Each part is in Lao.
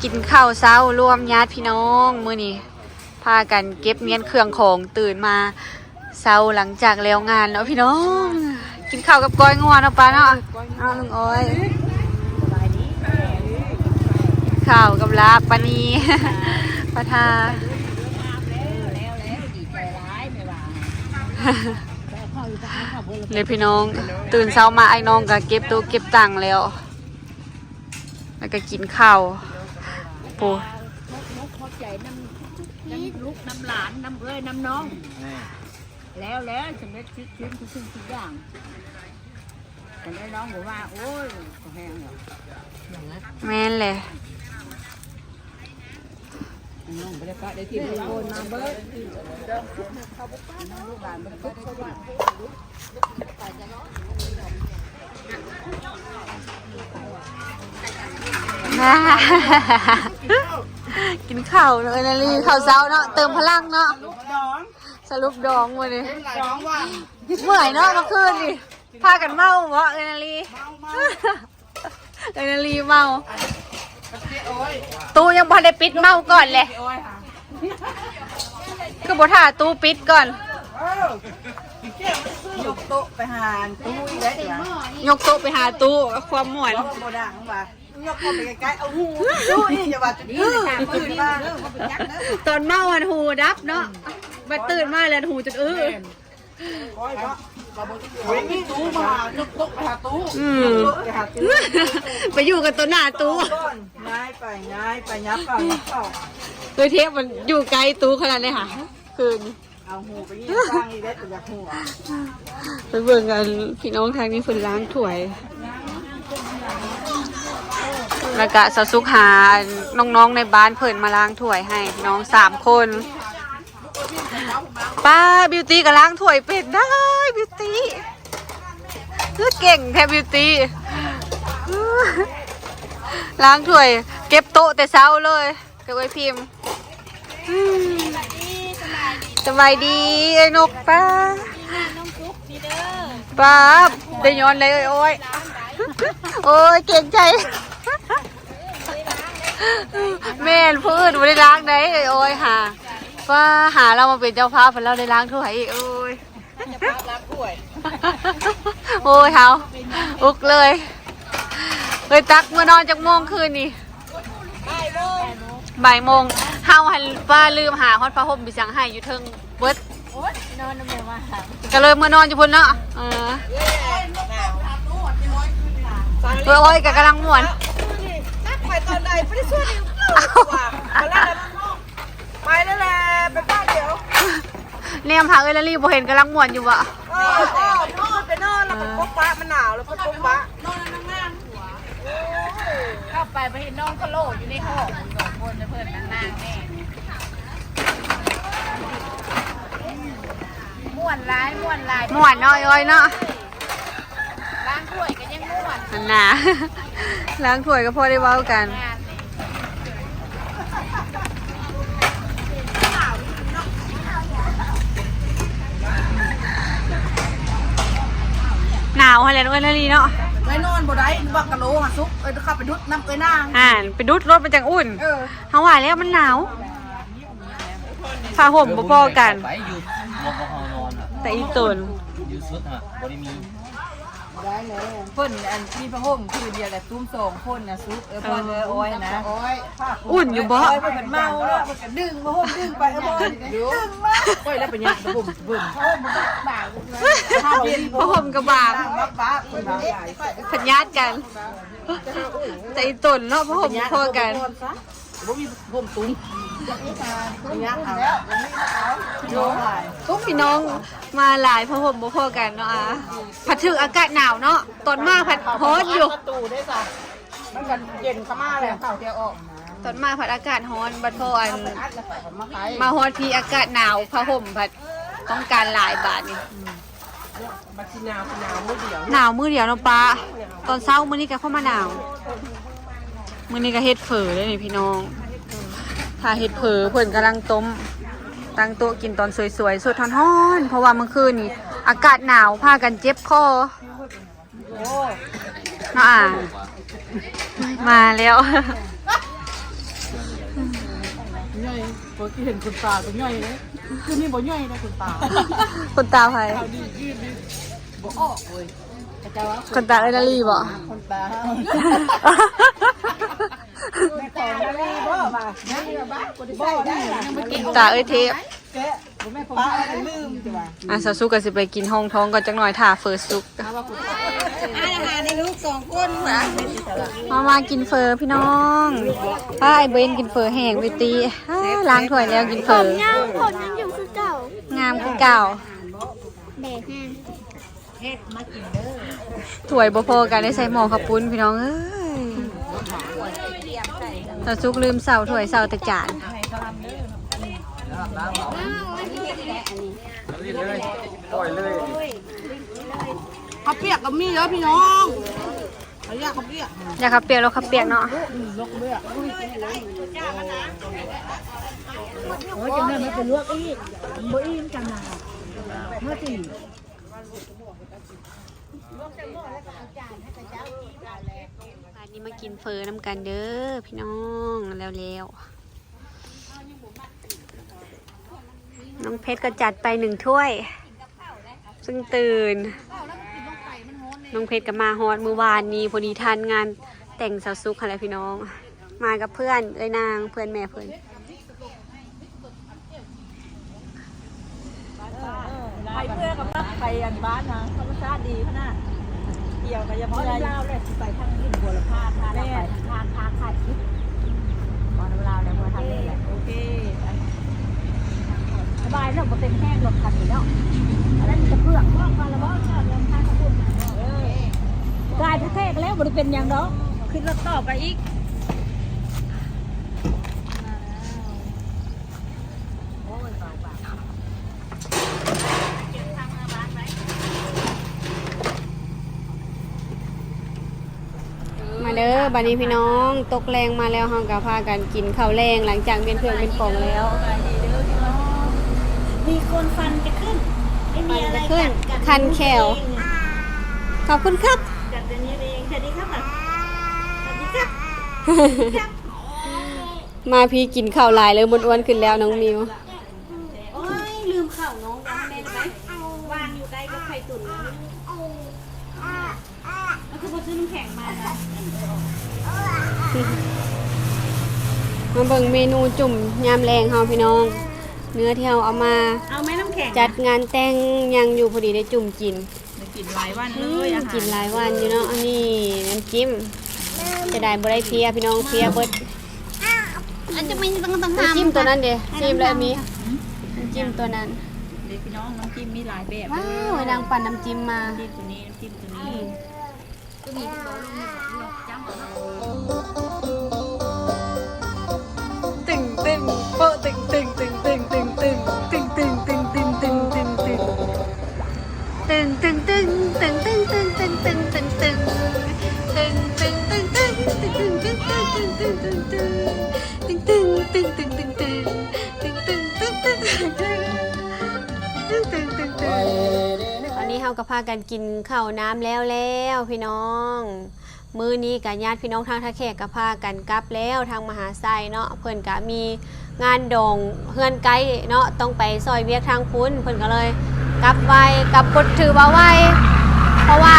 ກິນເຂົ້າເຊົ້າລວມຍາດພີ່ນ້ອງ ມື້ນີ້ພາກັນເກັບມ້ຽນເຄື່ອງຂອງ ຕື່ນມາເຊົ້າຫຼັງຈາກແລ້ວງານເນາະພີ່ນ້ອງ. ກິນເຂົ້າກັບກ້ອຍງົວເນາະປ້າເນາະ. ເອົາ ລຸງອ້ອຍ ເຂົ້າກັບລາບປານີ ປາທາ ເດ້ພີ່ນ້ອງ. ຕື່ນເຊົ້າມາອ້າຍນ້ອງກໍເກັບໂຕະເກັບຕັ່ງແລ້ວ ແລ້ວກໍກິນເຂົ້າ. ໂອ້ ຂອບໃຈນຳ ນຳລູກນຳຫຼານ ນຳເອື້ອຍນຳນ້ອງ ແລ້ວ ແລ້ວສຳເລັດສິດສິ້ນທຸກສິ່ງທຸກຢ່າງ. ແຕ່ໄດ້ນ້ອງບອກວ່າ ໂອ້ຍ ກໍແຮງແລ້ວ. ແມ່ນແຫຼະ. ນ້ອງບໍ່ໄດ້ປະໄດ້ຖິ້ມ ໂອນມາເບິດ ນ້ອງລູກຫຼານບໍ່ໄດ້ປະໄດ້ຖິ້ມ. ກິນເຂົ້າເນາະ ເອື້ອຍນາລີ ເຂົ້າເຊົ້າເນາະ ເຕີມພະລັງເນາະ. ສະຫຼຸບດອງມື້ນີ້ ເມື່ອຍເນາະ ເມື່ອຄືນນີ້ ພາກັນເມົາເບາະ ເອື້ອຍນາລີ? ເມົາ ເມົາ ເອື້ອຍນາລີເມົາ. ຕູ້ຍັງບໍ່ທັນໄດ້ປິດ ເມົາກ່ອນແຫຼະ. ຄືບໍ່ຖ້າຕູ້ປິດກ່ອນ? ເອີ ຍົກໂຕະໄປຫາຕູ້ອີກແລ້ວ. ຍົກໂຕະໄປຫາຕູ້ ຄວາມມ່ວນ ບໍ່ດັງວ່າ ຍົກເຂົ້າໄປໃກ້ໆ ເອົາຫູຕູ້ອີກ ຢ່າວ່າຈະຕື່ນມາ. ຕອນເມົາຫັ້ນຫູດັບເນາະ ບັດຕື່ນມາແລ້ວຫູຈົນອື້. ໂອ້ຍ ມີຕູ້ມາຫາ ຍົກໂຕະໄປຫາຕູ້. ອືມ ຍົກໂຕະໄປຫາຕູ້ ໄປຢູ່ກັບໂຕະໜ້າຕູ້. ງ່າຍໄປ ງ່າຍໄປ ຫຍັບເຂົ້າ ຫຍັບເຂົ້າ. ໂດຍເທບມັນຢູ່ໃກ້ຕູ້ຂະໜາດໃດຫາ ຄືນ ເອົາຫູໄປຍິງສ້າງອີກແລ້ວ ຢາກຫູ. ໄປເບິ່ງອັນ ພີ່ນ້ອງທາງນີ້ເພິ່ນລ້າງຖ້ວຍ ແລ້ວກະສາວສຸກຫາອັນ ນ້ອງໆໃນບ້ານເພິ່ນມາລ້າງຖ້ວຍໃຫ້ ພີ່ນ້ອງສາມຄົນ. ປ້າ ບິວຕີກໍລ້າງຖ້ວຍເປັນໄດ໋ ບິວຕີ ຄືເກັ່ງແທ້ ບິວຕີ ລ້າງຖ້ວຍ ເກັບໂຕະແຕ່ເຊົ້າເລີຍ ກັບເອື້ອຍພິມ. ສະບາຍດີ ເອື້ອຍນົກ ປ້າ ປ້າ ໄດ້ຍ້ອນໄດ້ ເອື້ອຍ ໂອ້ຍ ໂອ້ຍ ເກງໃຈ. ແມ່ນ ຜູ້ອື່ນບໍ່ໄດ້ລ້າງໄດ໋ ເອື້ອຍໂອ້ຍຫາ ວ່າຫາລາວມາເປັນເຈົ້າພາບ ເພິ່ນລາວໄດ້ລ້າງຖ້ວຍອີກ. ໂອ້ຍ ເຈົ້າພາບລ້າງຖ້ວຍ. ໂອ້ຍ ເຮົາອຸກເລີຍ. ເອີຍ ຕັກ ມື້ນອນຈັກໂມງຄືນນີ້? ບ່າຍໂມງ ບ່າຍໂມງ. ເຮົາຫັ້ນວ່າລືມຫາຮອດຜ້າຫົ່ມໄປສັງໃຫ້ຢູ່ເທິງເບິດ. ໂອ້ຍ ນອນນຳແມ່ວ່າ ກໍເລີຍເມືອນອນຢູ່ພຸ້ນເນາະ. ເອີ ເອື້ອຍໂອ້ຍກໍກຳລັງມ່ວນ. ຕັກໄປຕອນໃດ ບໍ່ໄດ້ຊວນອີກວ່າ ມາແລ້ວ ໄປແລ້ວແຫຼະ ໄປບ້ານດຽວ. ແນມຫາເອື້ອຍລາລີບໍ່ເຫັນ ກຳລັງມ່ວນຢູ່ບໍ່? ເອີ ເອີ ໄປນອນແລ້ວ ເອີ ໄປປົກປະ ມັນໜາວແລ້ວ ໄປປົກປະ ນອນນາງໆ. ເຂົ້າໄປ ໄປເຫັນນ້ອງກະໂຫຼຢູ່ໃນຫ້ອງ ສອງຄົນ ເພິ່ນນາງໆແມ່ ມ່ວນຫຼາຍ ມ່ວນຫຼາຍ ມ່ວນເນາະ ເອື້ອຍເນາະ. ລ້າງຖ້ວຍກໍຍັງມ່ວນ ຫັ້ນນະ ລ້າງຖ້ວຍກໍພໍໄດ້ເວົ້າກັນ. ໜາວຫັ້ນແຫຼະເອື້ອຍນາລີເນາະ. ໄປນອນບໍ່ໄດ້ ບັກກະໂຫຼຫາສຸກ ເອີ ເຂົ້າໄປດຸດນຳເອື້ອຍນາງ ຫັ້ນ ໄປດຸດລົດມັນຈັ່ງອຸ່ນ. ເອີ ເຮົາວ່າແລ້ວມັນໜາວ. ຜ້າຫົ່ມບໍ່ພໍກັນ ແຕ່ອີ່ຕົນ ຢູ່ສຸດຫັ້ນບໍ່ໄດ້ມີ. ເພິ່ນອັນມີຜ້າຫົ່ມຄືດຽວແຫຼະ ຕຸ້ມສອງຄົນນະ ສຸກ ເອີ ເພິ່ນ ເອີ ອ້ອຍນະ. ອຸ່ນຢູ່ບໍ່? ອ້ອຍເພິ່ນເມົາເນາະ ເພິ່ນກໍດຶງຜ້າຫົ່ມ ດຶງໄປ ເອີ ບອນດຶງມາ ຂ້ອຍແລ້ວໄປຍາກຜ້າຫົ່ມເພິ່ນ ຜ້າຫົ່ມກໍບາງ ບາກໆ ເພິ່ນຍາດກັນ ແຕ່ອີ່ຕົນເນາະ ຜ້າຫົ່ມບໍ່ພໍກັນ. ບໍ່ມີຜົມຕຸ້ມ ຕຸ້ມພີ່ນ້ອງມາຫຼາຍ ຜ້າຫົ່ມບໍ່ພໍກັນເນາະອາ. ພັດຖືກອາກາດໜາວເນາະ ຕອນມາພັດຮ້ອນຢູ່ ປະຕູໄດ້ຊະ ມັນກໍເຢັນເຂົ້າມາແລ້ວ ເຂົ້າດຽວອອກ. ຕອນມາພັດອາກາດຮ້ອນ ບັດພໍອັນມາຮອດພີ້ອາກາດໜາວ ຜ້າຫົ່ມພັດຕ້ອງການຫຼາຍບາດນີ້. ບັດຊິໜາວ ໜາວມື້ດຽວ ໜາວມື້ດຽວເນາະປ້າ. ຕອນເຊົ້າມື້ນີ້ກໍເຂົ້າມາໜາວ ມື້ນີ້ກໍເຮັດເຝີເດ້ນີ້ພີ່ນ້ອງ. ຖ້າເຮັດເຝີ ເພິ່ນກຳລັງຕົ້ມ ຕັ້ງໂຕະກິນຕອນສວຍໆ ສົດຮ້ອນໆ ເພາະວ່າມື້ຄືນນີ້ອາກາດໜາວ ພາກັນເຈັບຄໍ. ໂອ້ ມ ອ່າ ມາແລ້ວ ໃຫຍ່ ເມື່ອກີ້ເຫັນຂົນຕາກໍໃຫຍ່ເດ້ ຄືນີ້ບໍ່ໃຫຍ່ນະຂົນຕາ ຂົນຕາໃຜ? ຂາວດີຢືດດີ ບໍ່ອອກເວີຍ ຂະເຈົ້າວ່າ ຂົນຕາເອື້ອຍນາລີບໍ? ຂົນຕາ ແມ່ຂອງນາລີບໍວ່າ ນາລີວ່າບໍ່ໄດ້ໃສ່ໄດ້ຫວາ ຂົນຕາເອື້ອຍເທບ ແກະ ບໍ່ແມ່ນຂອງເຮົາ ລືມ ອ່ະ ສາວສຸກກໍຊິໄປກິນຮອງທ້ອງກ່ອນຈັກໜ່ອຍ ຖ້າເຝີສຸກ ຮ້ານອາຫານໃຫ້ລູກສອງຄົນຫວາ ມາ ມາກິນເຝີພີ່ນ້ອງ ພາອ້າຍເບນກິນເຝີແຫ້ງໄປຕິ ອ້າ ລ້າງຖ້ວຍແລ້ວກິນເຝີ ຜົມຍັງ ຜົມຍັງຢູ່ຄືເກົ່າ ງາມຄືເກົ່າ ແບກແຮງ ຖ້ວຍບໍ່ພໍກັນໄດ້ໃສ່ໝໍ້ເຂົ້າປຸ້ນພີ່ນ້ອງເອີຍ ສາວສຸກລືມເຊົາຖ້ວຍເຊົາແຕ່ຈານ ເຂົ້າປຽກກໍມີເດີພີ່ນ້ອງ ເອົາຢາກເຂົ້າປຽກ ຢາກເຂົ້າປຽກ ລວກເຂົ້າປຽກເນາະ ອືມ ລວກເຂົ້າປຽກ ໂອ້ຍ ຈັ່ງນັ້ນມັນໄປລວກອີກ ມັນບໍ່ອີ່ມຈັງນະ ມາຕິ ບາດນີ້ມາກິນເຝີນຳກັນເດີພີ່ນ້ອງ ແລ້ວໆ ນ້ອງເພັດກໍຈັດໄປໜຶ່ງຖ້ວຍ ເພິ່ງຕື່ນ ນ້ອງເພັດກໍມາຮອດມື້ວານນີ້ ພໍດີທັນງານແຕ່ງສາວສຸກຫັ້ນແຫຼະພີ່ນ້ອງ ມາກັບເພື່ອນ ເອື້ອຍນາງ ເພື່ອນແມ່ເພິ່ນ. ໄປເພື່ອກັບຕັດໄປອັນບ້ານນະ ທຳມະຊາດດີຂະໜາດ ທ່ຽວກໍຢ່າເມື່ອຍ ລາວແຫຼະ ຊິໄປທາງດິນບົວລະພາ ພາລາວໄປ ແມ່ນ ທາງ ທາງຂາດຄິດ ອືມ ບໍ່ນຳລາວແລ້ວ ເມື່ອທາງນີ້ແຫຼະ ໂອເຄ ສະບາຍເນາະ ບໍ່ເຕັມແຮງລົດຄັນນີ້ເນາະ ອັນນັ້ນຈະເພື່ອງ ບອກວ່າລະບໍ່ຈອດລົງທາງຂະບຸນ ເອີ ກາຍແທ້ໆ ກໍແລ້ວ ບໍ່ໄດ້ເປັນຫຍັງດອກ ຂຶ້ນລົດຕໍ່ໄປອີກ. ມາເດີ ບາດນີ້ພີ່ນ້ອງ ຕົກແລງມາແລ້ວ ເຮົາກໍພາກັນກິນເຂົ້າແລງ ຫຼັງຈາກມ້ຽນເຄື່ອງມ້ຽນຂອງແລ້ວ ມີຄົນຟັນຈະຂຶ້ນ ໄມ່ມີອະໄລກັດ ຄັນແຂ້ວ ຂອບຄຸນຄັບ ກັດກັນເອງ ສະຫວັດດີຄັບ ສະຫວັດດີຄັບ ມາພີ້ກິນເຂົ້າຫຼາຍເລີຍ ອ້ວນໆຂຶ້ນແລ້ວນ້ອງມິວ. ໂອ້ຍ ລືມເຂົ້ານ້ອງ ເອົາໃຫ້ແມ່ໄປ ວາງຢູ່ໃກ້ກັບໄຂ່ຕຸນ ມັນຄືບໍ່ຊື້ນ້ຳແຂງມາລະ ມາເບິ່ງເມນູຈຸ່ມຍາມແລງເຮົາພີ່ນ້ອງ ເນື້ອທີ່ເຮົາເອົາມາ ເອົາໄໝ້ນ້ຳແຂງ ຈັດງານແຕ່ງຍັງຢູ່ ພໍດີໄດ້ຈຸ່ມກິນ. ໄດ້ກິນຫຼາຍວັນເລີຍ ອືມ ອາຫານ ກິນຫຼາຍວັນຢູ່ເນາະ ອັນນີ້ນ້ຳຈິ້ມ ເສຍດາຍບໍ່ໄດ້ເພຍພີ່ນ້ອງ ເພຍເບິດ ອັນຈະມີຕັ້ງ ຕັ້ງ ນ້ຳຈິ້ມຕົວນັ້ນເດ ຊີມແລ້ວມີ ນ້ຳຈິ້ມຕົວນັ້ນ ເດພີ່ນ້ອງ ນ້ຳຈິ້ມມີຫຼາຍແບບ ວ້າວ ນາງປັ່ນນ້ຳຈິ້ມມາ ນ້ຳຈິ້ມຕົວນີ້ ນ້ຳຈິ້ມຕົວນີ້ ອືມ ຕຶງ ຕຶງ ໂປະ ຕຶງ ຕຶງ ຕຶງ ຕຶງ ຕຶງ ຕຶງ ຕຶງ ຕຶງ ຕຶງ ຕຶງ ຕຶງ ຕຶງ ຕຶງ ຕຶງ ຕຶງ ຕຶງ ຕຶງ ຕຶງ ຕຶງ ຕອນນີ້ເຮົາກໍພາກັນກິນເຂົ້ານ້ຳແລ້ວແລ້ວພີ່ນ້ອງ. ມື້ນີ້ກະຍາດພີ່ນ້ອງທາງທ່າແຂກກະພາກັນກັບແລ້ວ ທາງມະຫາໄຊເນາະ ເພິ່ນກະມີງານດອງເຮືອນໃກ້ເນາະ ຕ້ອງໄປຊ່ອຍວຽກທາງພຸ້ນ ເພິ່ນກະເລີຍກັບໄວ ກັບບໍ່ຖືວ່າໄວ ເພາະວ່າ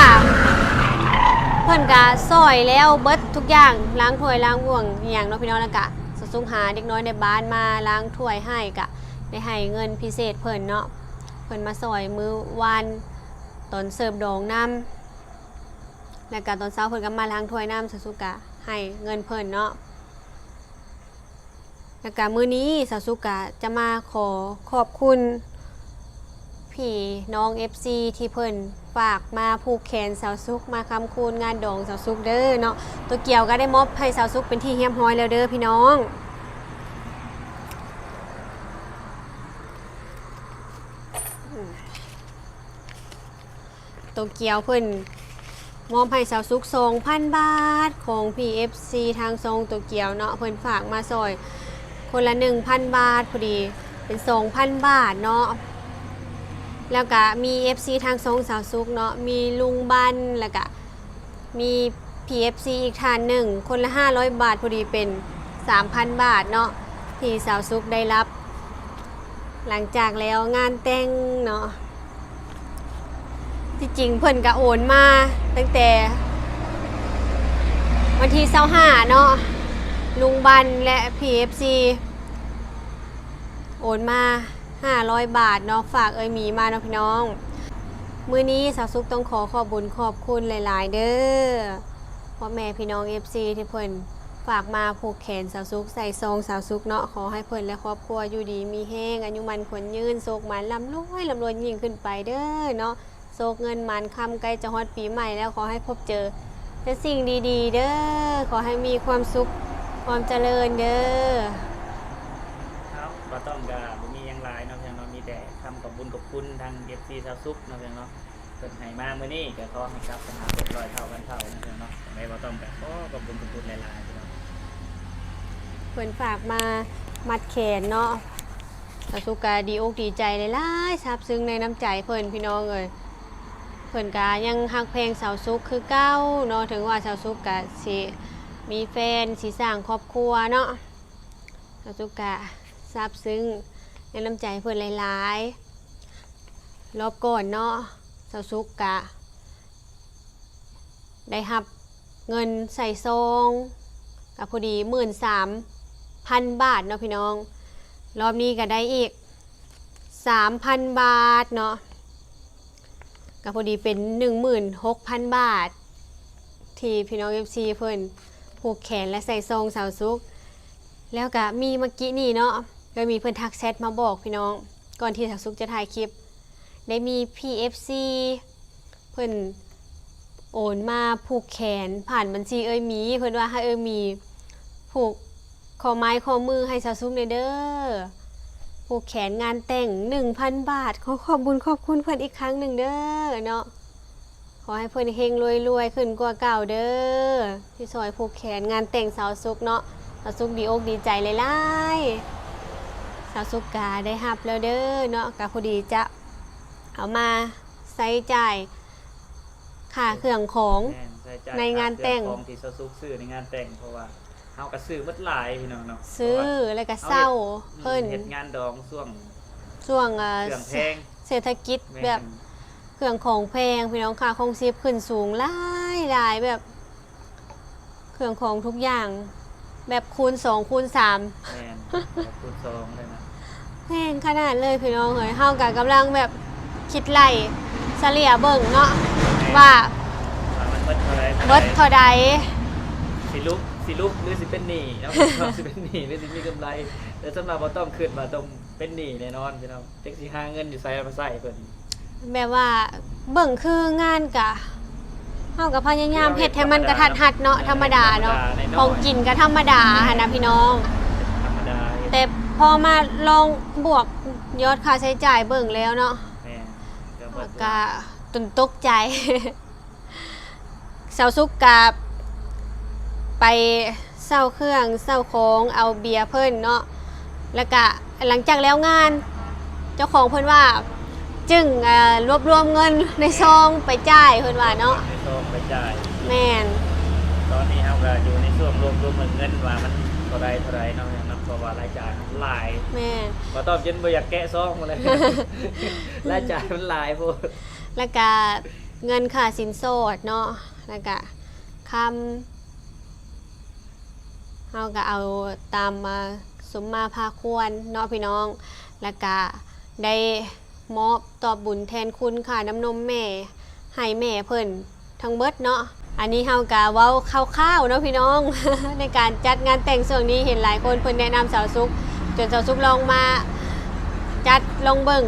ເພິ່ນກະຊ່ອຍແລ້ວເບິດທຸກຢ່າງ ລ້າງຖ້ວຍລ້າງບ່ວງອີ່ຫຍັງເນາະພີ່ນ້ອງ ແລ້ວກະສະສຸກຫາເດັກນ້ອຍໃນບ້ານມາລ້າງຖ້ວຍໃຫ້ ກະໄດ້ໃຫ້ເງິນພິເສດເພິ່ນເນາະ ເພິ່ນມາຊ່ອຍມື້ວານຕອນເສີບດອງນຳ. ແລ້ວກະຕອນເຊົ້າເພິ່ນກໍມາລ້າງຖ້ວຍນຳ ສາວສຸກກະໃຫ້ເງິນເພິ່ນເນາະ ແລ້ວກະມື້ນີ້ສາວສຸກກະຈະມາຂໍຂອບຄຸນພີ່ນ້ອງເອັຟຊີທີ່ເພິ່ນຝາກມາຜູກແຂນສາວສຸກ ມາຄ້ຳຄູນງານດອງສາວສຸກເດີເນາະ ໂຕກຽວກໍໄດ້ມອບໃຫ້ສາວສຸກເປັນທີ່ຮຽບຮ້ອຍແລ້ວເດີພີ່ນ້ອງ. ໂຕກຽວເພິ່ນມອບໃຫ້ສາວສຸກສອງພັນບາດ ຂອງພີ່ເອັຟຊີທາງຊ່ອງໂຕກຽວເນາະ ເພິ່ນຝາກມາຊ່ອຍຄົນລະໜຶ່ງພັນບາດ ພໍດີເປັນສອງພັນບາດເນາະ ແລ້ວກະມີເອັຟຊີທາງຊ່ອງສາວສຸກເນາະ ມີລຸງບັນ ແລ້ວກະມີ ພີເອັຟຊີອີກທ່ານໜຶ່ງ ຄົນລະຫ້າຮ້ອຍບາດ ພໍດີເປັນສາມພັນບາດເນາະ ທີ່ສາວສຸກໄດ້ຮັບ ຫຼັງຈາກແລ້ວງານແຕ່ງເນາະ. ທີ່ຈິງເພິ່ນກະໂອນມາຕັ້ງແຕ່ວັນທີຊາວຫ້າເນາະ ລຸງບັນ ແລະ ພີເອັຟຊີໂອນມາຫ້າຮ້ອຍບາດເນາະ ຝາກເອື້ອຍໝີມາເນາະພີ່ນ້ອງ. ມື້ນີ້ສາວສຸກຕ້ອງຂໍຂອບບຸນຂອບຄຸນຫຼາຍໆເດີ້ ພໍ່ແມ່ພີ່ນ້ອງເອັຟຊີ ທີ່ເພິ່ນ ຝາກມາຜູກແຂນສາວສຸກ ໃສ່ຊອງສາວສຸກເນາະ. ຂໍໃຫ້ເພິ່ນ ແລະ ຄອບຄົວຢູ່ດີມີແຮງ ອາຍຸໝັ້ນຂວັນຍືນ ໂຊກໝານ ລ່ຳລວຍ ລ່ຳລວຍຍິ່ງຂຶ້ນໄປເດີ້ເນາະ. ໂຊກເງິນໝານຄຳ ໃກ້ຈະຮອດປີໃໝ່ແລ້ວ ຂໍໃຫ້ພົບເຈີແຕ່ສິ່ງດີໆເດີ້. ຂໍໃຫ້ມີຄວາມສຸກ ຄວາມຈະເລີນເດີ້. ເອົາ ບໍ່ຕ້ອງກະບໍ່ມີຫຍັງຫຼາຍເນາະ ເພິ່ນເນາະ ມີແຕ່ຄຳຂອບບຸນຂອບຄຸນທາງເອັຟຊີສາວສຸກເນາະ ເພິ່ນເນາະ. ເພິ່ນໃຫ້ມາມື້ນີ້ ກໍຂໍໃຫ້ກັບໄປຫາເພິ່ນຮ້ອຍເທົ່າພັນເທົ່ານະເພິ່ນເນາະ. ຈັ່ງໃດບໍ່ຕ້ອງກໍຂໍຂອບຄຸນຂອບຄຸນຫຼາຍໆເນາະ. ເພິ່ນຝາກມາມັດແຂນເນາະ ສາວສຸກກໍດີອົກດີໃຈຫຼາຍໆ ຊາບຊຶ້ງໃນນ້ຳໃຈເພິ່ນ ພີ່ນ້ອງເອີຍ. ເພິ່ນກໍຍັງຮັກແພງສາວສຸກຄືເກົ່າເນາະ ເຖິງວ່າສາວສຸກກໍຊິມີແຟນ ຊິສ້າງຄອບຄົວເນາະ. ສາວສຸກກະຊາບຊຶ້ງໃນນ້ຳໃຈເພິ່ນຫຼາຍໆ. ລອບກ່ອນເນາະ ສາວສຸກກະໄດ້ຮັບເງິນໃສ່ຊອງ ກະພໍດີໝື່ນສາມພັນບາດເນາະພີ່ນ້ອງ. ລອບນີ້ກະໄດ້ອີກສາມພັນບາດເນາະ. ກໍພໍດີເປັນໜຶ່ງໝື່ນຫົກພັນບາດ ທີ່ພີ່ນ້ອງເອັຟຊີເພິ່ນຜູກແຂນ ແລະ ໃສ່ຊອງສາວສຸກ. ແລ້ວກະມີເມື່ອກີ້ນີ້ເນາະ ກໍມີເພິ່ນທັກແຊັດມາບອກພີ່ນ້ອງ ກ່ອນທີ່ສາວສຸກຈະຖ່າຍຄລິບ ໄດ້ມີພີເອັຟຊີເພິ່ນໂອນມາຜູກແຂນຜ່ານບັນຊີເອື້ອຍໝີ ເພິ່ນວ່າໃຫ້ເອື້ອຍໝີຜູກ ຂໍໄມ້ຂໍມືໃຫ້ສາວສຸກແດ່ເດີ້ ຜູກແຂນງານແຕ່ງໜຶ່ງພັນບາດ. ຂໍຂອບບຸນຂອບຄຸນເພິ່ນອີກຄັ້ງໜຶ່ງເດີ້ເນາະ. ຂໍໃຫ້ເພິ່ນເຮັງລວຍໆຂຶ້ນກວ່າເກົ່າເດີ້ ທີ່ຊ່ອຍຜູກແຂນງານແຕ່ງສາວສຸກເນາະ. ສາວສຸກດີອົກດີໃຈຫຼາຍໆ. ສາວສຸກກະໄດ້ຮັບແລ້ວເດີ້ເນາະ ກະພໍດີຈະເອົາມາໃຊ້ຈ່າຍ ຄ່າເຄື່ອງຂອງ ແມ່ນ ໃຊ້ຈ່າຍ ໃນງານແຕ່ງ ຄ່າເຄື່ອງຂອງທີ່ສາວສຸກຊື້ໃນງານແຕ່ງ ເພາະວ່າເຮົາກໍຊື້ໝົດຫຼາຍພີ່ນ້ອງເນາະ ຊື້ ເພາະວ່າ ແລ້ວກໍເຊົ່າເພິ່ນ ເຮັດງານດອງຊ່ວງ ຊ່ວງ ເອີ ເຄື່ອງແພງ ເສດຖະກິດ ແມ່ນ ແບບເຄື່ອງຂອງແພງພີ່ນ້ອງ ຄ່າຄອງຊີບຂຶ້ນສູງຫຼາຍໆ ແບບ ເຄື່ອງຂອງທຸກຢ່າງແບບຄູນສອງຄູນສາມ ແມ່ນ ແບບຄູນສອງເລີຍນະ ແພງຂະໜາດເລີຍພີ່ນ້ອງເອີຍ. ເຮົາກະກຳລັງແບບຄິດໄລ່ສະເລ່ຍເບິ່ງເນາະ ແມ່ນ ວ່າ ວ່າມັນເບິດເທົ່າໃດ ເບິດເທົ່າໃດ ຊິຫຼຸບ ຊິຫຼຸບ ຫຼືຊິເປັນໜີ້ເນາະ ຊິເປັນໜີ້ ຫຼືຊິມີກຳໄລ. ແຕ່ສຳລັບບໍ່ຕ້ອງ ຄິດວ່າຕ້ອງເປັນໜີ້ແນ່ນອນພີ່ນ້ອງ. ຈັກຊິຫາເງິນຢູ່ໃສມາໃຊ້ເພິ່ນ ແບບວ່າເບິ່ງຄືງານກະ ເຮົາກະພະຍາຍາມເຮັດໃຫ້ມັນກະທັດຮັດເນາະ ທຳມະດາເນາະ ຂອງກິນກະທຳມະດາຫັ້ນນະພີ່ນ້ອງ ແຕ່ພໍມາລອງບວກຍອດຄ່າໃຊ້ຈ່າຍເບິ່ງແລ້ວເນາະ ແມ່ນ ກະ ກະຈົນຕົກໃຈ. ສາວສຸກກະໄປເຊົ່າເຄື່ອງເຊົ່າຂອງ ເອົາເບຍເພິ່ນເນາະ ແລ້ວກະຫຼັງຈາກແລ້ວງານ ເຈົ້າຂອງເພິ່ນວ່າ ຈຶ່ງ ເອີ ລວບລວມເງິນໃນຊອງໄປຈ່າຍ ເພິ່ນວ່າເນາະ ໃນຊອງໄປຈ່າຍ ແມ່ນ ຕອນນີ້ເຮົາກະຢູ່ໃນຊ່ວງລວບລວມເງິນວ່າມັນເທົ່າໃດເທົ່າໃດເນາະ ເພາະວ່າລາຍຈ່າຍມັນຫຼາຍ ແມ່ນ ບໍ່ຕ້ອງ ຈົນບໍ່ຢາກແກະຊອງພຸ້ນແຫຼະ ລາຍຈ່າຍມັນຫຼາຍໂພດ ແລ້ວກະ ເງິນຄ່າສິນສອດເນາະ ແລ້ວກະຄຳ ເຮົາກະເອົາຕາມ ອ່າ ສົມມາພາຄວນເນາະພີ່ນ້ອງ ແລ້ວກະໄດ້ມອບຕອບບຸນແທນຄຸນຄ່ານ້ຳນົມແມ່ ໃຫ້ແມ່ເພິ່ນທັງເບິດເນາະ. ອັນນີ້ເຮົາກະເວົ້າຄ່າວໆເນາະພີ່ນ້ອງ ໃນການຈັດງານແຕ່ງຊ່ວງນີ້ ເຫັນຫຼາຍຄົນເພິ່ນແນະນຳສາວສຸກ ຈົນສາວສຸກລອງມາ ຈັດລອງເບິ່ງ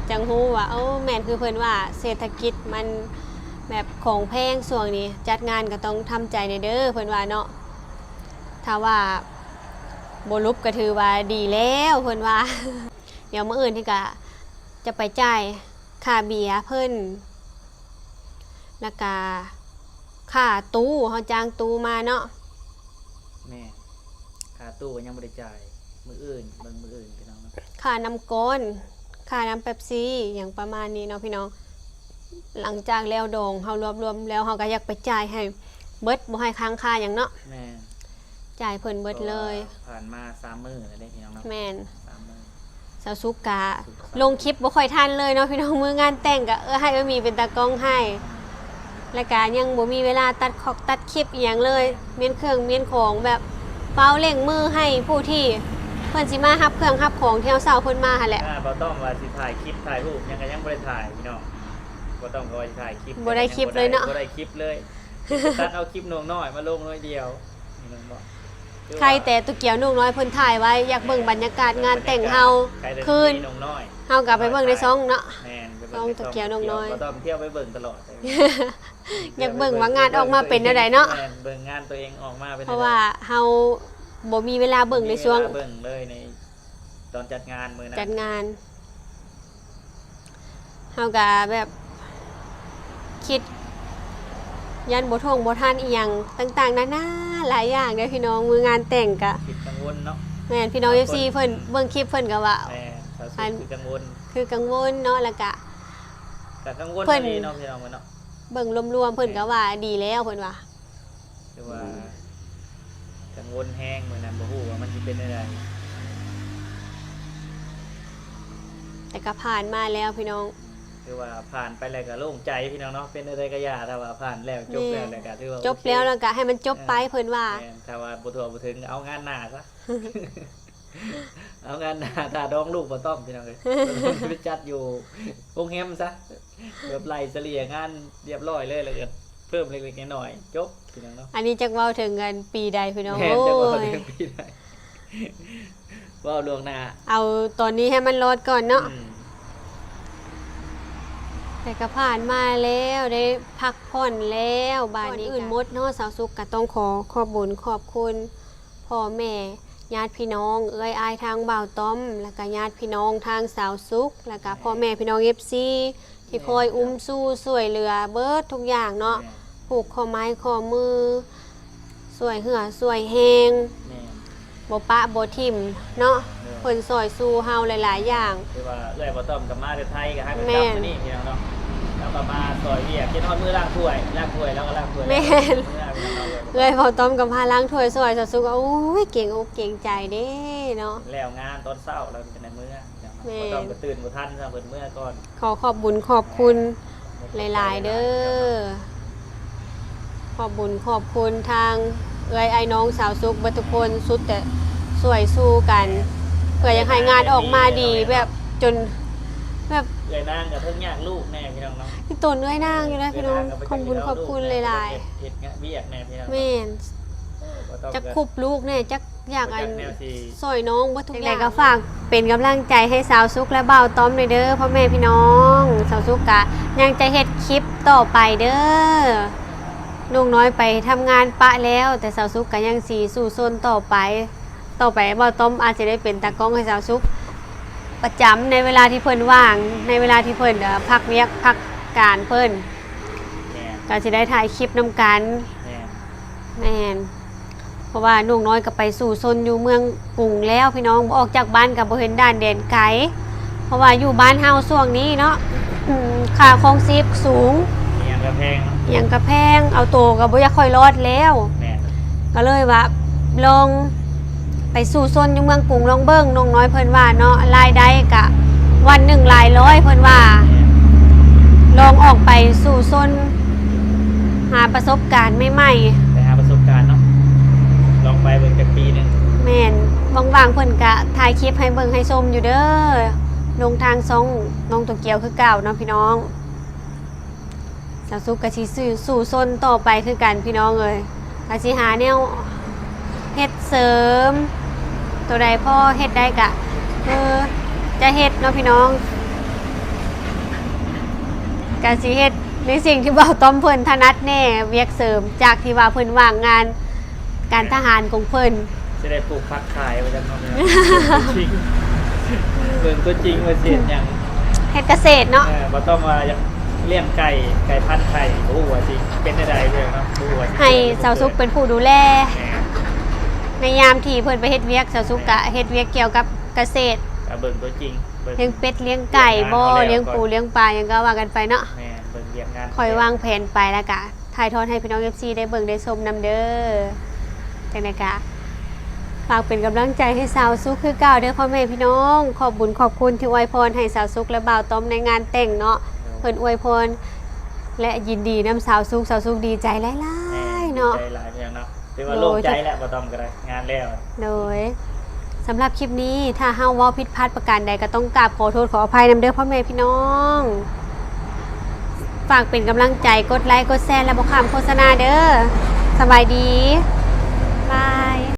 ຈັ່ງຮູ້ວ່າ ໂອ້ ແມ່ນຄືເພິ່ນວ່າ ເສດຖະກິດມັນແບບຂອງແພງຊ່ວງນີ້ ຈັດງານກໍຕ້ອງທຳໃຈແດ່ເດີ້ ເພິ່ນວ່າເນາະ. ຖ້າວ່າບໍ່ຫຼຸບກໍຖືວ່າດີແລ້ວ ເພິ່ນວ່າ. ດຽວມື້ອື່ນນີ້ກໍຈະໄປຈ່າຍຄ່າເບຍເພິ່ນ ແລ້ວກະຄ່າຕູ້ ເຮົາຈ້າງຕູ້ມາເນາະ. ແມ່ນ ຄ່າຕູ້ກໍຍັງບໍ່ໄດ້ຈ່າຍ ມື້ອື່ນ ເບິ່ງມື້ອື່ນພີ່ນ້ອງເນາະ. ຄ່ານ້ຳກ້ອນ ຄ່ານ້ຳເປັບຊີ ຫຍັງປະມານນີ້ເນາະພີ່ນ້ອງ. ຫຼັງຈາກແລ້ວດອງ ເຮົາລວບລວມແລ້ວ ເຮົາກໍຢາກໄປຈ່າຍໃຫ້ ເບິດ ບໍ່ໃຫ້ຄ້າງຄາຫຍັງເນາະ. ແມ່ນ. ຈ່າຍເພິ່ນເບິດເລີຍ. ເພາະວ່າຜ່ານມາສາມມື້ແລ້ວເດ້ພີ່ນ້ອງເນາະ. ແມ່ນ. ສາມມື້. ສາວສຸກກະ ສາວສຸກ ລົງຄລິບບໍ່ຄ່ອຍທັນເລີຍເນາະພີ່ນ້ອງ. ມື້ງານແຕ່ງກະ ເອີ ໃຫ້ເອື້ອຍໝີເປັນຕາກ້ອງໃຫ້ ແລ້ວກະຍັງບໍ່ມີເວລາຕັດຄອກຕັດຄລິບອີ່ຫຍັງເລີຍ. ແມ່ນ. ມ້ຽນເຄື່ອງມ້ຽນຂອງ ແບບຟ້າວເລັ່ງມືໃຫ້ຜູ້ທີ່ເພິ່ນຊິມາຮັບເຄື່ອງຮັບຂອງ ທີ່ເຮົາເຊົ່າເພິ່ນມາຫັ້ນແຫຼະ. ອ່າ ບໍ່ຕ້ອງວ່າຊິຖ່າຍຄລິບຖ່າຍຮູບຫຍັງກະຍັງບໍ່ໄດ້ຖ່າຍພີ່ນ້ອງ. ບໍ່ຕ້ອງວ່າຊິຖ່າຍຄລິບ ບໍ່ໄດ້ຄລິບເລີຍເນາະ. ບໍ່ໄດ້ຄລິບເລີຍ. ຕັດເອົາຄລິບນ້ອງນ້ອຍມາລົງໜ້ອຍດຽວ. ໃຄແຕ່ໂຕກຽວນ້ອງນ້ອຍເພິ່ນຖ່າຍໄວ້ ຢາກເບິ່ງບັນຍາກາດງານແຕ່ງເຮົາຄືນ ເຮົາກະໄປເບິ່ງໃນຊ່ອງເນາະ. ແມ່ນ. ໄປເບິ່ງໃນຊ່ອງໂຕກຽວນ້ອງນ້ອຍ. ບໍ່ຕ້ອງທ່ຽວໄປເບິ່ງຕະຫຼອດ. ຢາກເບິ່ງວ່າງານອອກມາເປັນແນວໃດເນາະ. ແມ່ນ. ເບິ່ງງານຕົວເອງອອກມາເປັນແນວໃດ. ເພາະວ່າເຮົາບໍ່ມີເວລາເບິ່ງໃນຊ່ວງ ບໍ່ມີເວລາເບິ່ງເລີຍໃນຕອນຈັດງານມື້ນັ້ນ ຈັດງານ. ເຮົາກະແບບຄິດຢ້ານບໍ່ທ່ວງບໍ່ທັນອີ່ຫຍັງຕ່າງໆນານາຫຼາຍຢ່າງເດີພີ່ນ້ອງ. ມື້ງານແຕ່ງກະ ຄິດກັງວົນເນາະ. ແມ່ນ. ພີ່ນ້ອງເອັຟຊີເພິ່ນເບິ່ງຄລິບເພິ່ນກະວ່າ ແມ່ນ ສາວສຸກຄືກັງວົນ ຄືກັງວົນເນາະ. ແລ້ວກະ ກະກັງວົນອີ່ຫຼີເນາະພີ່ນ້ອງເນາະ. ເບິ່ງລວມໆເພິ່ນກະວ່າດີແລ້ວ ເພິ່ນວ່າ ແມ່ນ. ຄືວ່າ ອືມ ກັງວົນແຮງມື້ນັ້ນ ບໍ່ຮູ້ວ່າມັນຊິເປັນແນວໃດ. ແຕ່ກະຜ່ານມາແລ້ວພີ່ນ້ອງ. ຄືວ່າຜ່ານໄປແລ້ວກະໂລ່ງໃຈພີ່ນ້ອງເນາະ. ເປັນແນວໃດກະຢ່າ ຖ້າວ່າຜ່ານແລ້ວ ຈົບແລ້ວ ແມ່ນ ແລ້ວກະຖືວ່າ ຈົບແລ້ວ ໂອເຄ ແລ້ວກະໃຫ້ມັນຈົບໄປ ເອີ ເພິ່ນວ່າ. ແມ່ນ. ຖ້າວ່າບໍ່ທົ່ວບໍ່ເຖິງ ເອົາງານໜ້າຊະ. ເອົາງານໜ້າ ຖ້າດອງລູກບໍ່ຕ້ອງພີ່ນ້ອງເອີຍ. ໄປຈັດຢູ່ໂຮງແຮມຊະ ແບບໄລ່ສະເລ່ຍງານລຽບລ້ອຍເລີຍ ແລ້ວກະເພີ່ມເລັກໆນ້ອຍໆ ຈົບພີ່ນ້ອງເນາະ. ອັນນີ້ຈັກເວົ້າເຖິງອັນປີໃດພີ່ນ້ອງ. ແມ່ນ. ໂອ້ຍ ຈັກເວົ້າເຖິງປີໃດ ເວົ້າລ່ວງໜ້າ. ເອົາຕອນນີ້ໃຫ້ມັນລອດກ່ອນເນາະ. ອືມ ແຕ່ກະຜ່ານມາແລ້ວ ໄດ້ພັກຜ່ອນແລ້ວ. ບາດນີ້ ກ່ອນອື່ນໝົດເນາະ ສາວສຸກກະຕ້ອງຂໍຂອບບຸນຂອບຄຸນ ພໍ່ແມ່ ຍາດພີ່ນ້ອງ ເອື້ອຍອ້າຍທາງບ່າວຕ້ອມ ແລ້ວກະຍາດພີ່ນ້ອງທາງສາວສຸກ ແລ້ວກະ ແມ່ນ ພໍ່ແມ່ພີ່ນ້ອງເອັຟຊີ ທີ່ ແມ່ນ ຄອຍອຸ້ມຊູຊ່ວຍເຫຼືອເບິດທຸກຢ່າງເນາະ. ແມ່ນ. ຜູກຂໍ້ໄມ້ຂໍ້ມື ຊ່ວຍເຫື່ອຊ່ວຍແຮງ ແມ່ນ ບໍ່ປະບໍ່ຖິ້ມເນາະ. ແມ່ນ. ເພິ່ນຊ່ອຍຊູເຮົາຫຼາຍໆຢ່າງ. ຄືວ່າເອື້ອຍບ່າວຕ້ອມກະມາແຕ່ໄທ ກະຫາກະກັບ ແມ່ນ ມານີ້ພີ່ນ້ອງເນາະ. ລາວກະມາຊ່ອຍວຽກ ເຮັດຮອດມື້ລ້າງຖ້ວຍ ລ້າງຖ້ວຍ ລາວກະລ້າງຖ້ວຍ. ແມ່ນ. ເອື້ອຍບ່າວຕ້ອມກະພາລ້າງຖ້ວຍຊ່ອຍສາວສຸກ. ໂອ້ຍ ເກງອົກເກງໃຈເດ້ເນາະ. ແລ້ວງານຕອນເຊົ້າ ລາວຈັ່ງໄດ້ເມືອ. ແມ່ນ. ບ່າວຕ້ອມກະຕື່ນບໍ່ທັນ ເພິ່ນເມືອກ່ອນ. ຂໍຂອບບຸນຂອບຄຸນ ແມ່ນ ຫຼາຍໆເດີ. ຂອບບຸນຂອບຄຸນທາງເອື້ອຍອ້າຍນ້ອງສາວສຸກເບິດທຸກຄົນ ສຸດແຕ່ຊ່ວຍສູ້ກັນ ແມ່ນ ເພື່ອຢາກໃຫ້ງານອອກມາດີ ແບບຈົນແບບ ເອື້ອຍນາງກະເຖິງຍາກລູກແນ່ພີ່ນ້ອງເນາະ. ຕົນເອື້ອຍນາງຢູ່ນະພີ່ນ້ອງ. ຂອບບຸນຂອບຄຸນຫຼາຍໆ. ເຮັດວຽກແນ່ພີ່ນ້ອງ. ແມ່ນ. ຈັກຄຸບລູກແນ່ ຈັກ ຢາກອັນຊ່ອຍນ້ອງເບິດທຸກຢ່າງ. ຈັ່ງໃດກະຝາກເປັນກຳລັງໃຈໃຫ້ສາວສຸກ ແລະ ບ່າວຕ້ອມແນ່ເດີ ພໍ່ແມ່ພີ່ນ້ອງ. ສາວສຸກກະຍັງຈະເຮັດຄລິບຕໍ່ໄປເດີ. ນ້ອງນ້ອຍໄປທຳງານປະແລ້ວ ແຕ່ສາວສຸກກະຍັງຊິສູ້ຊົນຕໍ່ໄປ. ຕໍ່ໄປບ່າວຕ້ອມອາດຈະໄດ້ເປັນຕາກ້ອງໃຫ້ສາວສຸກປະຈຳ ໃນເວລາທີ່ເພິ່ນວ່າງ ໃນເວລາທີ່ເພິ່ນ ເອີ ພັກວຽກພັກການເພິ່ນ. ແມ່ນ. ກະຊິໄດ້ຖ່າຍຄລິບນຳກັນ. ແມ່ນ. ແມ່ນ. ເພາະວ່ານ້ອງນ້ອຍກະໄປສູ້ຊົນຢູ່ເມືອງກຸງແລ້ວພີ່ນ້ອງ ບໍ່ອອກຈາກບ້ານກະບໍ່ເຫັນດ່ານແດນໄກ. ເພາະວ່າຢູ່ບ້ານເຮົາຊ່ວງນີ້ເນາະ ອືມ ຄ່າຄອງຊີບສູງ ອີ່ຫຍັງກະແພງເນາະ ອີ່ຫຍັງກະແພງ ເອົາໂຕກະບໍ່ຢາກຄ່ອຍລອດແລ້ວ. ແມ່ນ. ກະເລີຍວ່າລອງໄປສູ້ຊົນຢູ່ເມືອງກຸງລອງເບິ່ງ ນ້ອງນ້ອຍເພິ່ນວ່າເນາະ ລາຍໄດ້ກະວັນໜຶ່ງຫຼາຍຮ້ອຍເພິ່ນວ່າ. ແມ່ນ. ລອງອອກໄປສູ້ຊົນ ຫາປະສົບການໃໝ່ໆ ໄປຫາປະສົບການເນາະ ລອງໄປເບິ່ງຈັກປີໜຶ່ງ. ແມ່ນ. ວ່າງໆເພິ່ນກະຖ່າຍຄລິບໃຫ້ເບິ່ງໃຫ້ຊົມຢູ່ເດີ ລົງທາງຊ່ອງນ້ອງໂຕກຽວຄືເກົ່າເນາະພີ່ນ້ອງ. ສາວສຸກກະຊິສູ້ຊົນຕໍ່ໄປຄືກັນພີ່ນ້ອງເອີຍ ກະຊິຫາແນວເຮັດເສີມ ໂຕໃດພໍເຮັດໄດ້ກະ ເອີ ຈະເຮັດເນາະພີ່ນ້ອງ. ກະຊິເຮັດໃນສິ່ງທີ່ບ່າວຕ້ອມເພິ່ນຖະໜັດແນ່ ວຽກເສີມ ຈາກທີ່ວ່າເພິ່ນວ່າງງານການທະຫານຂອງເພິ່ນ. ຊິໄດ້ປູກຜັກຂາຍວ່າຊັ້ນເນາະ. ເບິ່ງຕົວຈິງ ເບິ່ງຕົວຈິງວ່າຊິເຮັດຫຍັງ ເຮັດກະເສດເນາະ. ເອີ ບໍ່ຕ້ອງວ່າຢາກລ້ຽງໄກ່ ໄກ່ພັນໄຂ່ ບໍ່ຮູ້ວ່າຊິເປັນແນວໃດເນາະ ບໍ່ຮູ້ວ່າຊິ ໃຫ້ສາວສຸກເປັນຜູ້ດູແລ. ແມ່ນ. ໃນຍາມທີ່ເພິ່ນໄປເຮັດວຽກ ສາວສຸກກະເຮັດວຽກກ່ຽວກັບກະເສດ ກະເບິ່ງຕົວຈິງ ເບິ່ງ ລ້ຽງເປັດລ້ຽງໄກ່ບໍ ລ້ຽງປູລ້ຽງປາຫຍັງກະວ່າກັນໄປເນາະ. ແມ່ນ. ເບິ່ງວຽກງານ ຄ່ອຍວາງແຜນໄປ ແລ້ວກະ ຖ່າຍທອດໃຫ້ພີ່ນ້ອງ ເອັຟຊີ ໄດ້ເບິ່ງໄດ້ຊົມນຳເດີ. ຈັ່ງໃດກະຝາກເປັນກຳລັງໃຈໃຫ້ສາວສຸກຄືເກົ່າເດີພໍ່ແມ່ພີ່ນ້ອງ. ຂອບບຸນຂອບຄຸນທີ່ອວຍພອນໃຫ້ສາວສຸກ ແລະ ບ່າວຕ້ອມໃນງານແຕ່ງເນາະ. ໂດຍ ເພິ່ນອວຍພອນ ແລະ ຍິນດີນຳສາວສຸກ. ສາວສຸກດີໃຈຫຼາຍໆເນາະ. ແມ່ນ ດີໃຈຫຼາຍເພິ່ນເນາະ. ຖືວ່າໂລ່ງໃຈແລ້ວ ໂດຍ ບ່າວຕ້ອມກໍໄດ້ ງານແລ້ວ. ໂດຍ ສຳລັບຄລິບນີ້ ຖ້າເຮົາເວົ້າຜິດພາດປະການໃດ ກໍຕ້ອງກາບຂໍໂທດຂໍອະໄພນຳເດີພໍ່ແມ່ພີ່ນ້ອງ. ຝາກເປັນກຳລັງໃຈ ກົດໄລ ກົດແຊ ແລະ ບໍ່ຂ້າມໂຄສະນາເດີ. ສະບາຍດີ ບາຍ.